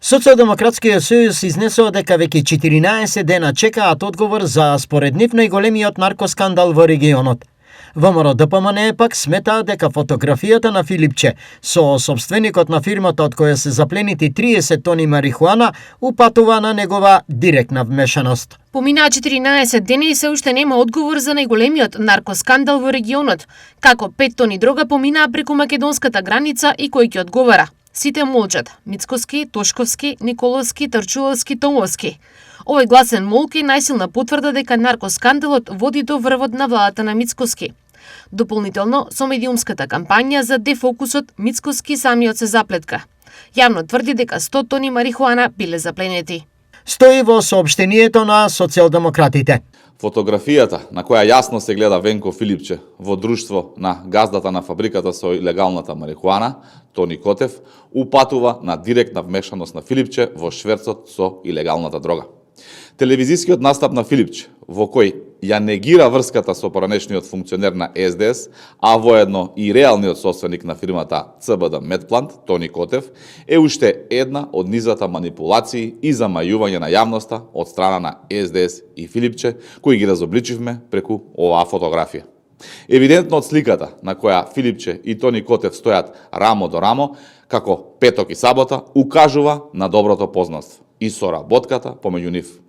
Социјалдемократскиот сојуз изнесува дека веќе 14 дена чекаат одговор за според нив најголемиот наркоскандал во регионот. ВМРО ДПМН пак смета дека фотографијата на Филипче со собственикот на фирмата од која се запленити 30 тони марихуана упатува на негова директна вмешаност. Поминаа 14 дена и се уште нема одговор за најголемиот наркоскандал во регионот. Како 5 тони дрога поминаа преку македонската граница и кој ќе одговара? Сите молчат. Мицкоски, Тошковски, Николовски, Тарчуловски, Томовски. Овој гласен молк е најсилна потврда дека наркоскандалот води до врвот на владата на Мицкоски. Дополнително, со медиумската кампања за дефокусот, Мицкоски самиот се заплетка. Јавно тврди дека 100 тони марихуана биле запленети. Стои во соопштението на социјалдемократите. Фотографијата на која јасно се гледа Венко Филипче во друштво на газдата на фабриката со илегалната марихуана, Тони Котев, упатува на директна вмешаност на Филипче во шверцот со илегалната дрога. Телевизискиот настап на Филипче, во кој ја негира врската со поранешниот функционер на СДС, а воедно и реалниот собственик на фирмата ЦБД Медплант, Тони Котев, е уште една од низата манипулации и замајување на јавноста од страна на СДС и Филипче, кои ги разобличивме преку оваа фотографија. Евидентно од сликата на која Филипче и Тони Котев стојат рамо до рамо, како петок и сабота, укажува на доброто познанство и соработката помеѓу нив.